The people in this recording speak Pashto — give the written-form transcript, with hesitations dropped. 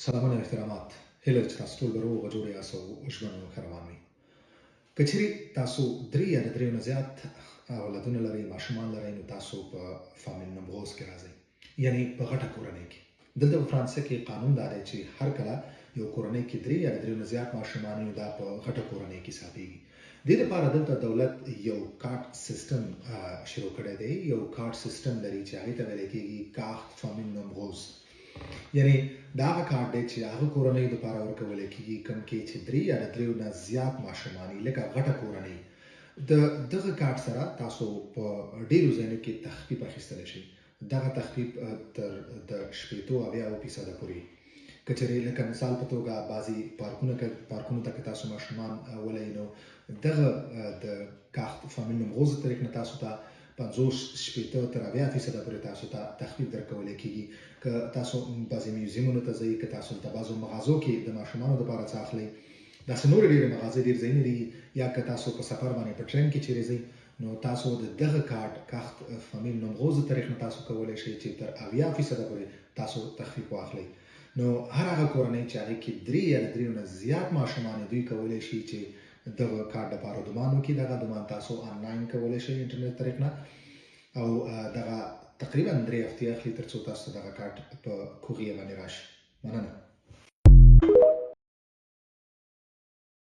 سلامونه او احترامات، هیله ده چې تاسو ټول به روغ او جوړ یاست او ژوند مو ښه روان وي. که چیرې تاسو درې یا د دریو نه زیات اولادونه لرئ، ماشومان لرئ، نو تاسو په فامیل نمغوز کې راځئ، یعنی په غټه کورنۍ کې. دلته په فرانسه کې قانون دا دی چې هر کله یو کورنۍ کې درې یا د دریو نه زیات ماشومان وي، نو دا په غټه کورنۍ کې حسابیږي. دې لپاره دلته دولت یو کارت سیستم شروع کړی دی، یو کارت سیستم لري چې هغې ته ویل کېږي کارت فامیل نمغوز، یعنی دا هغه کارت دی چې هغه کورنۍ لپاره ورکول کېږي کوم کې چې درې یا د دریو نه زیات ماشومان وي، لکه غټه کورنۍ. د دغه کارت سره تاسو په ډیرو ځایونو کې تخفیف اخیستلی شئ. دغه تخفیف تر د 60 70 فیصده پورې، که چېرې لکه مثال په توګه بعضې پارکونو ته که تاسو ماشومان ولئ، نو دغه د کارت فامیل نمغوز طریق نه تاسو ته 50، 60 تر 70 فیصده پورې تاسو ته تخفیف درکول کېږي. که تاسو بعضې میوزیمونو ته ځئ، که تاسو ته بعضو مغازو کې د ماشومانو دپاره څه اخلئ، داسې نورې ډېرې مغازې، ډېر ځایونه دي، یا که تاسو په سفر باندې په ټرین کې چیرې ځئ، نو تاسو د دغه کارت کارت فامیل نمغوز طریق نه تاسو کولی شئ چې تر 70 فیصده پورې تاسو تخفیف واخلئ. نو هر هغه کورنۍ چې هغې کې درې یا د دریو نه زیات ماشومان، دوی کولی شي چې دغه کارت دپاره demande وکړي. دغه demande تاسو آنلاین کولی شئ، انټرنیټ طریق نه، او دغه تقریبا 3 هفتې اخلي تر څو تاسو دغه کارت په courrier باندې راشي. مننه.